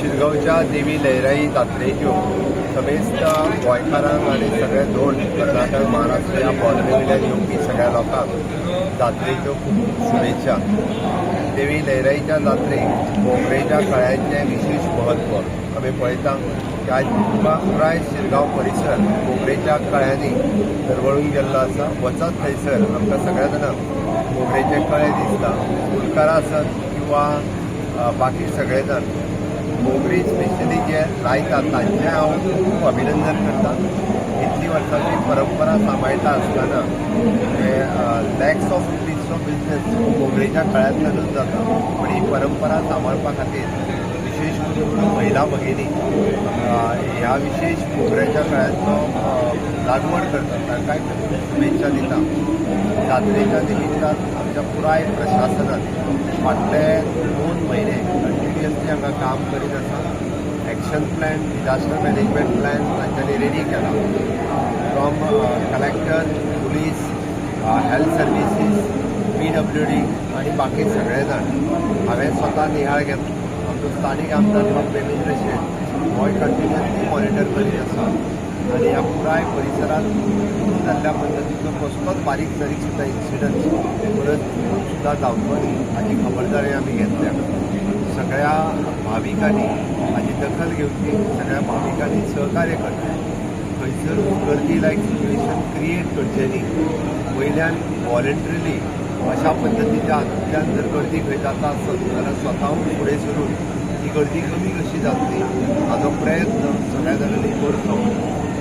शिरगांवच्या देवी लयराई जात्रेच्यो समेस्त गोंयकारांक आनी सगळे दोन कर्नाटक, महाराष्ट्र ह्या बॉर्डरी वयल्यान येवपी सगळ्या लोकांक जात्रेच्यो खूब खूब शुभेच्छा. देवी लयराईच्या जात्रेक मोगरेच्या कळ्यांचें विशेश म्हत्व. आमी पळयता की आयज पुराय शिरगांव परिसर मोगरेच्या कळ्यांनी दरवळून गेल्लो आसा. वचत थंयसर आमकां सगळ्या जाणांक मोगरेचे कळे दिसता. फुलकारां आसत किंवा बाकी सगळे जाण मोगरी स्पेशली जे लायतात, तांचें हांव खूब खूब अभिनंदन करता. इतली वर्सांची परंपरा सांबाळटा आसतना लॅक्स ऑफ रुपीजचो बिझनेस मोगरेच्या कळ्यांतल्यानूच जाता, पण ही परंपरा सांबाळपा खातीर विशेष करून महिला भगिनी ह्या विशेष मोगऱ्याच्या कळ्यांचो लागवड करतात, तांकांय खूब खूब शुभेच्छा दिता. जात्रेच्या निमित्तान आमच्या पुराय प्रशासनान फाटले 2 म्हयने कंटिन्युअसली हांगा काम करीत आसा. Action plan, disaster management plan तांच्यांनी रेडी केला, from collector, police, health services, PWD आनी बाकी सगळे जाण. हांवें स्वता निहाळ घेतलो. आमचो स्थानीक आमदार बाब देवेंद्र शेट होय कंटिन्युअसली मॉनिटर करीत आसा आनी ह्या पुराय परिसरांत चुकून जाल्ल्या पद्दतीचो कसलोच बारीक सारीक सुद्दां इन्सिडंट परत चुकून सुद्दां जावचो न्ही, हाची खबरदारी आमी घेतल्या. सगळ्या भाविकांनी हाची दखल घेवची, सगळ्या भाविकांनी सहकार्य करचें. खंयसर गर्दी लायक सिच्युएशन क्रिएट करचें न्ही. वयल्यान वॉलंटरीली अशा पद्दतीच्या हातूंतल्यान जर गर्दी खंय जाता आसत जाल्यार स्वताहून फुडें सरून ती गर्दी कमी कशी जातली हाजो प्रयत्न सगळ्या जाणांनी करचो.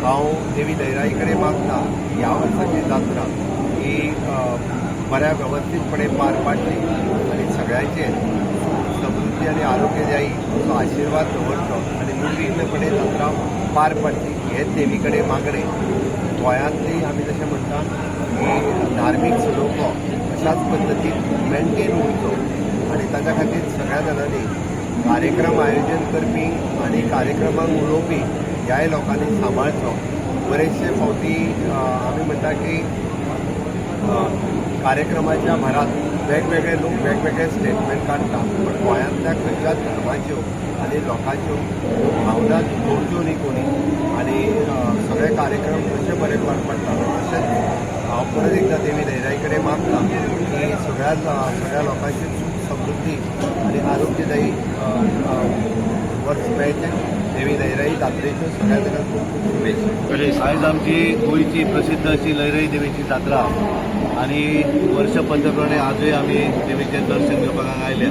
हांव देवी लयराई कडेन मागता, ह्या वर्साची जात्रा ही बऱ्या वेवस्थीतपणे पार पाडची आनी सगळ्यांचेर सुख, समृद्धी आनी आरोग्यदायी असो आशिर्वाद दवरचो आनी निर्विघ्नपणे जात्रा पार पाडची हेच देवी कडेन मागणें. गोंयांतली आमी जशें म्हणटा की धार्मीक सलोखो अशाच पद्दतीन मेंटेन उरचो आनी ताच्या खातीर सगळ्या जाणांनी, कार्यक्रम आयोजन करपी आनी कार्यक्रमाक उलोवपी ह्याय लोकांनी सांबाळचो. बरेचशे फावटी आमी म्हणटा की कार्यक्रमाच्या भरात वेगवेगळे लोक वेगवेगळे स्टेटमेंट काडटा, पण गोंयांतल्या खंयच्याच धर्माच्यो आनी लोकांच्यो ह्यो भावना दुखोवच्यो न्ही कोणी आनी सगळे कार्यक्रम कशे बरे पार पडटा. तशेंच हांव परत एकदां देवी लयराई कडेन मागता की सगळ्या सगळ्या लोकांची सुख, समृद्धी आनी आरोग्यदायी वर्स मेळचें. देवी लयराई जात्रेच्यो सगळ्या जाणांक खूब खूब शुभेच्छा. आयज आमची गोंयची प्रसिद्ध अशी लयराई देवीची जात्रा आनी वर्ष पद्दप्रमाणे आजूय आमी देवीचें दर्शन घेवपाक हांगा आयल्या.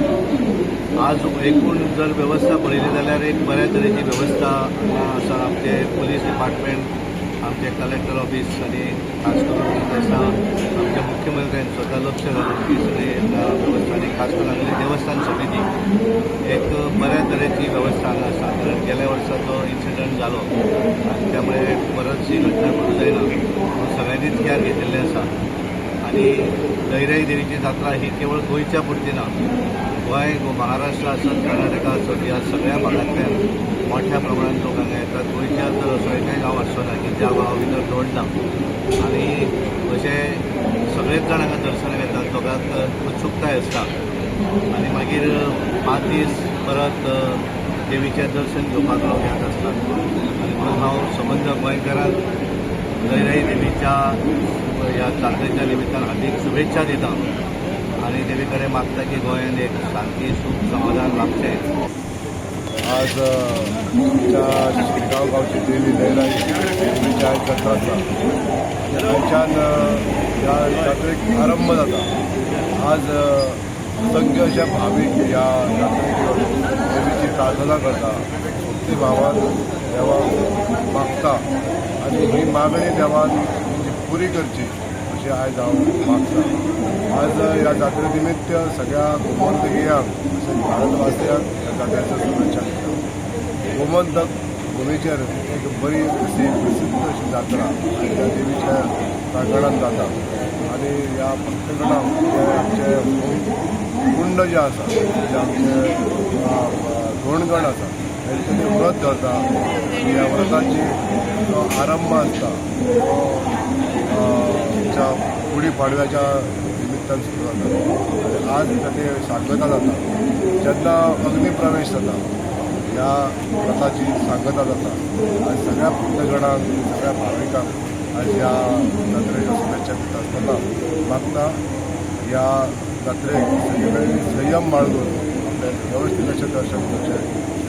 आज एकूण जर वेवस्था पळयली जाल्यार एक बऱ्या तरेची वेवस्था हांगा आसा. आमचे पुलीस डिपार्टमेंट, आमचे कलेक्टर ऑफिस आनी खास करून आसा आमच्या मुख्यमंत्र्यान स्वता लक्ष घालून ही सगळी हांगा वेवस्था आनी खास करून हांगली देवस्थान समिती, एक बऱ्या तरेची वेवस्था हांगा आसा. कारण गेल्या वर्सा जो इन्सिडंट जालो आनी त्यामुळे परत ही घटना घडूं जायना म्हणून सगळ्यांनीच केअर घेतिल्लें आसा. आनी लयराई देवीची जात्रा ही केवळ गोंयच्या पुरती ना, गोंय, महाराष्ट्र आसत, कर्नाटका आसत, ह्या सगळ्या भागांतल्यान मोठ्या प्रमाणात लोक हांगा येतात. गोंयच्या तर असो एकय गांव आसचो ना की ज्या गांवा भितर धोंड ना आनी अशे सगळेच जाण हांगा दर्शनाक येतात. लोकांक उत्सुकताय आसता आनी मागीर 5 दीस परत देवीचें दर्शन घेवपाक लोक येत आसतात. आनी म्हणून हांव संबंद गोंयकारांक लयराई देवीच्या ह्या जात्रेच्या निमित्तान हार्दिक शुभेच्छा दिता आनी देवी कडेन मागता की गोंयांत एक शांती, सूख, समाधान लाभचें. आज आमच्या शिरगांव गांवची देवी लयराई देवीची आयज जात्रा आसा. आयच्यान ह्या जात्रेक आरंभ जाता. आज असंख्य अशे भावीक ह्या जात्रेक येवन देवीची प्रार्थना करता, भक्ती भावान देवाक मागता आनी ही मागणी देवान जी पुरी करची अशी आयज हांव मागता. आज ह्या जात्रे निमित्त सगळ्या गोमंतकीयांक तशेंच भारतवासियांक ह्या जात्रेच्यो शुभेच्छा दिता. गोमंतक भुमीचेर एक बरी अशी प्रसिद्ध अशी जात्रा ह्या देवीच्या प्रांगणांत जाता आनी ह्या भक्तगणांक जे आमचे कुंड जे आसा, जे आमचे धोणगण आसा, तेंचे ते व्रत धरता आनी ह्या व्रताची जो आरंभ आसता तो आमच्या गुडी पाडव्याच्या निमित्तान सुरू जाता आनी आज ताची सांगता जाता जेन्ना अग्नी प्रवेश जाता. ह्या व्रताची सांगता जाता. आनी सगळ्या भक्तगणांक, सगळ्या भाविकांक आज ह्या जात्रेच्यो शुभेच्छा दिता आसतना मागता, ह्या जात्रेक सगळे कडेन संयम बाळगून आपले वेवस्थीत अशें दर्शन करचें.